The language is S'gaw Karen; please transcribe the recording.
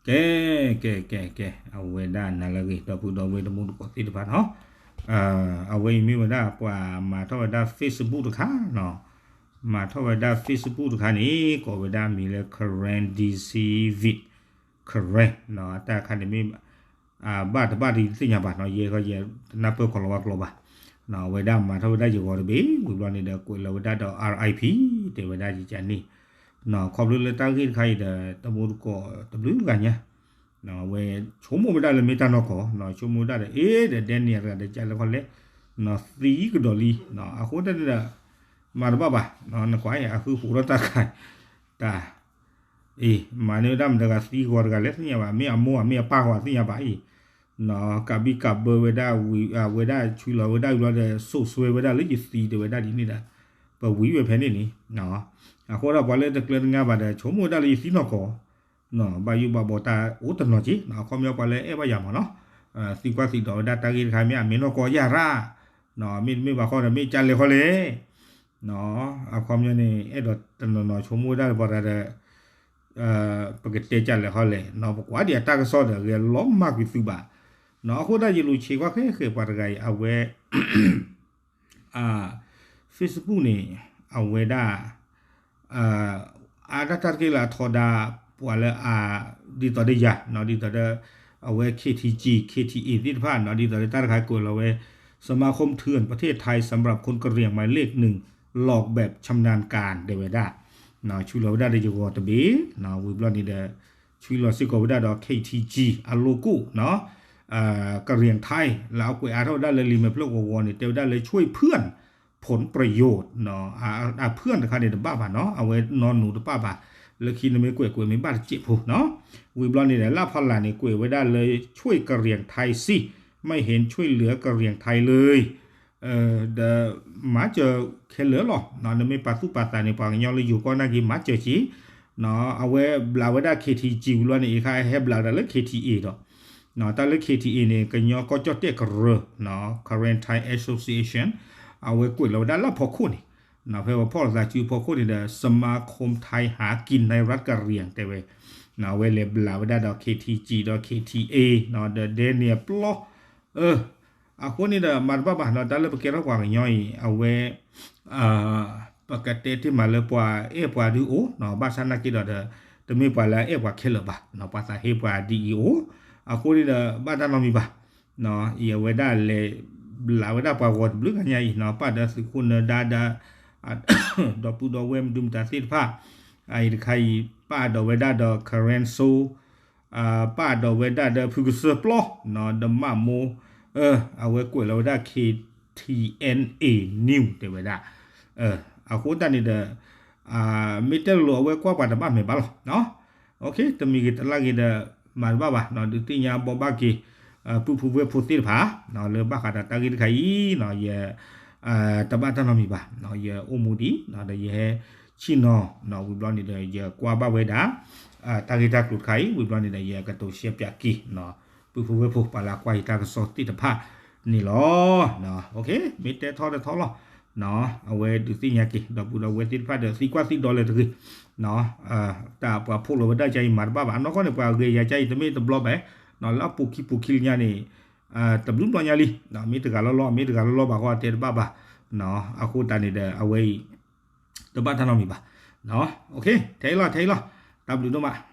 ကဲ ကဲ ကဲ ကဲ အဝဲဒၣ်နၤလၢအဂ့ၤ ဒီပုၢ်ဒီဝဲၢ်တံၤသကိးသ့ၣ်တဖၣ်နီၤ, အဝဲအံၤမ့ၢ်ဝဲဒၣ်ပှၤမၤထီၣ်ဝဲဒၣ် Facebook တခါနီၤ, မၤထီၣ်ဝဲဒၣ် Facebook တခါန့ၣ် ကိးဝဲဒၣ်မံၤလၢ Karen D C Vid Karen နီၤ, တၢ်တခါန့ၣ်မ့ၢ် ဘၣ်တဘၣ်ဒီးယတသ့ၣ်ညါဘၣ်နီၤ, ယဲခီယဲ တနၢ်ပၢၢ်ကီၤလၤဝါကျိာ်ဘၣ်, အဝဲဒၣ်မၤထီၣ်ဝဲဒၣ်ယဂီၤတဘ့ၣ် ဝံၤဘျီန့ၣ်ဒီး ကွဲးလီၤဝဲဒၣ်ဒီး R I P တဲဝဲဒၣ်ယကန့ၣ်, ခီဖျိလၢတၢ်ဂ့ၢ်တခါအံၤဒီး တံၤသကိးတဘျုးဂၤညါ ဝဲဆိကမိၣ်ဝဲဒၣ်လၢမ့ၢ်တၢ်နီၢ်ကီၢ်, ဆိကမိၣ်ဝဲဒၣ်ဒီး အ့ ဒီးဒဲန့ၣ်တဂၤဒီးကလဲၤခီလဲၣ်, သံကဒီးလံ, အဃိတၢ်န့ၣ်ဒီး မၤတဘၣ်ဘၣ်, နကွၢ်အံၤ အဃုဃိးထီၣ်တၢ်တခါ, တၢ် အ့ မၤန့ၢ်ဝဲဒၣ်မတၤတဂၤသံဂီၤတဂၤလဲၣ်သ့ၣ်ညါဘၣ်, မ့ၢ်အမိၢ်ဧါ မ့ၢ်အပၢ်ဧါသ့ၣ်ညါဘၣ်အံၤ, ကးဘံၣ်ကးဘၢဝဲဒၣ်ဝံၤ ဝဲဒၣ်ဆှၢလီၤဝဲဒၣ်ဝံၤဘျီဒီး စိာ်စွဲဝဲဒၣ်လၢယသံတဲဝဲဒၣ်ဒ်န့ၣ်ဒီး ပဝံၤဝဲဖဲန့ၣ်န့ၣ်, အဃိဒီးပှၤလၢတကျၢၤတညါဘၣ်ဒီး ဆိကမိၣ်ဝဲဒၣ်လၢယသံနီၢ်ကီၢ်, ဘၣ်ယိၣ်ဘၣ်ဘီတၢ်အိၣ်တနီၤက့ၤ, အခီပညီပှၤလၢအဲၣ်ဘၣ်ယၤမးနီၤ, သံကွၢ်သံဒိးဝဲဒၣ်တၢ်ဂ့ၢ်တခါ မ့ၢ်အမ့ၢ်နီၢ်ကီၢ်ယၤရၣ်, မ့တမ့ၢ်ဘၣ်ဃီဒီး မ့ၢ်ကလဲၤခီလဲၣ် အခီပညီန့ၣ် အဲၣ်ဒိးတနီၤနီၤဆိကမိၣ်ဝဲဒၣ်လၢပှၤတဂၤဒီး ပကတဲကလဲၤခီလဲၣ်, ပကွၢ်ဒံးအတၢ်ကစီၣ်ဒီး ဂဲၤလီၤမၢ်ကွံာ်သုဘၣ်, အဃိဒၣ်ယလူၤဆံးကွၢ်ဃဲဃဲပှၤတဂၤအံၤ အဝဲ Facebook န့ၣ် အဝဲဒၣ် အါဒၣ်တၢ်တက့ၢ်လၢအထီဒါ ပှၤလၢအ ဒ်သိးဒီးယၤ ဒ်သိးဒီး အဝဲ K T G K T A သ့ၣ်တဖၣ်နီၤ ဒ်သိးဒီးတၢ်တခါကွဲးလီၤဝဲ สมาคมเถื่อนประเทศไทยสำหรับคนกะเหรี่ยงหมายเลขหนึ่ง หลอกแบบชำนาญการ တဲဝဲဒၣ်, ဆှၢလီၤဝဲဒၣ်ဒီးယဂီၤတဘ့ၣ် ဝံၤဘျီန့ၣ်ဒီး ဆှၢလီၤစ့ၢ်ကီးဝဲဒၣ်ဒီး K T G အ logo နီၤ ကရံၣ်ထၢၣ် လၢအကွဲးအါထီၣ်ဝဲဒၣ်လၢလံာ်မဲာ်ဖျၢၣ်ဂီၤဂီၤန့ၣ် တဲဝဲဒၣ်လၢ ช่วยเพื่อน ผลประโยชน์ နီၤ အ เพื่อน တခါန့ၣ်တဘၣ်ဘၣ်နီၤ အဝဲနီၢ်နူာ်တဘၣ်ဘၣ် လၢခံန့ၣ်မ့ၢ်ကွဲးကွဲးမ့ၢ်ဘၣ်တစဲးဖိနီၤ ဝံၤဘျီန့ၣ်ဒီး လၢဖီလာ်န့ၣ် ကွဲးဝဲဒၣ်လၢ ช่วยกะเหรี่ยงไทยสิ ไม่เห็นช่วยเหลือกะเหรี่ยงไทยเลย ဒီး မၤစၢၤခဲလၢာ်လီၤ နမ့ၢ်ပာ်သူၣ်ပာ်သးန့ၣ် ပှၤကညီလၢယိၤကီၢ်နာ်က့ မၤစၢၤက့ၤ အဝဲဘျးဝဲဒၣ် K T G ဝံၤလီၤန့ၣ် အခါဟဲဘျးဝဲဒၣ်လၢ K T A ဒီး တၢ်လၢ K T A န့ၣ် ကညီကီၢ်ကၠီၣ်တဲၣ်ကရၢ Karen Thai Association အဝဲကွဲးလီၤဝဲဒၣ်လၢဖီခိၣ်န့ၣ် ဖဲပဖီၣ်လိာ်သးစုဖီခိၣ်န့ၣ်ဒီး สมาคมไทยหากินในรัฐกะเหรี่ยง တဲဝဲ အဝဲလဲၤဘျးဝဲဒၣ်ဒီး K T G ဒီး K T A ဒီးဒဲန့ၣ်အပျီ အဃိန့ၣ်ဒီး မၤတဘၣ်ဘၣ်နီၤ တၢ်လၢပကဲထီၣ်ပှၤကညီအံၤ အဝဲ ပကတဲတ့ၢ်မးလၢပှၤအဲၣ်ပှၤဒုးအိၣ် ဘၣ်ဆၣ်နာ်က့ဒီး တမ့ၢ်ပှၤလၢအအဲၣ်ပှၤခဲလၢာ်ဘၣ် ပှၤသးဟ့ပှၤဒ်အံၤအိၣ် အဃိန့ၣ်ဒီး ဘၣ်တၢ်နီတမံၤဘၣ် အံၤအဝဲဒၣ်လဲၤဘျးဝဲဒၣ်ပှၤဂီၤတဘျုးဂၤညါအံၤနီၤ ပၣ်ဒီးသုးခိၣ်နၢၤဒါဒီး ဒီပုၢ်ဒီဝဲၢ်မဒုမတၤသ့ၣ်တဖၣ် အံၤတခါအံၤ ပၣ်ဒီးဝဲဒၣ်ဒီး Karen So ပၣ်ဒီးဝဲဒၣ်ဒီးဖုကစၢၢ်ပျီ ဒီးမးမိၢ် အဝဲကွဲးလီၤဝဲဒၣ် K T N A News တဲဝဲဒၣ် အဃိတၢ်န့ၣ်ဒီး မ့ၢ်တဲလိၤလိၤအဝဲကွၢ်ပှၤတဘၣ်မဲာ်ဘၣ်လီၤ တမံၤဂ့ၤတလၢ်ဂ့ၤဒီး မၤတဘၣ်ဘၣ် ဒုးသ့ၣ်ညါဘိးဘၣ်က့ၤ ပုၢ်ဖိဝဲၢ်ဖိသ့ၣ်တဖၣ် လၢဘၣ်ဃးဒီးတၢ်ဂ့ၢ်တခါအံၤ ယ တဘၣ်တၢ်နီတမံၤဘၣ် ယအိၣ်မူဒံး ဒီးယဟဲဆ့ၣ်နီၤ ဝံၤဘျီန့ၣ်ဒီး ယကွၢ်ဘၣ်ဝဲဒၣ် တၢ်ဂ့ၢ်တၢ်ကျိၤတခါအံၤ ဝံၤဘျီန့ၣ်ဒီး ယကတိၤရှဲပၠးက့ၤ ပုၢ်ဖိဝဲၢ်ဖိ ပှၤလၢကွၢ်ယတၢ်ကစီၣ်သ့ၣ်တဖၣ်န့ၣ်လီၤ မ့ၢ်တဲထီၣ်တထီၣ်လီၤ အဝဲဒုးသ့ၣ်ညါက့ၤ ဒီပုၢ်ဒီဝဲၢ်သ့ၣ်တဖၣ်ဒီး သံကွၢ်သံဒိးလၢတဂ့ၤ တၢ်ပှၤဖီၣ်လိာ်ဝဲဒၣ်ကါအံၤမၤတဘၣ်ဘၣ် အနီၢ်ကီၢ်န့ၣ် ပှၤဂ့ၤယၤကါအံၤတမ့ၢ်တဘျီဘၣ် လၢအပူၤခံပူၤခံလၢညါန့ၣ် တဘျုးဘျီညါလံ မ့ၢ်တဂၤလီၤလီၤ မ့ၢ်တဂၤလီၤလီၤဘၣ်ဃီတဲတဘၣ်ဘၣ် အဃိတၢ်န့ၣ်ဒီး အဝဲအံၤ တဘၣ်တၢ်နီတမံၤဘၣ် ထဲအံၤလီၤ ထဲအံၤလီၤ တၢ်ဘျုးဒိၣ်မး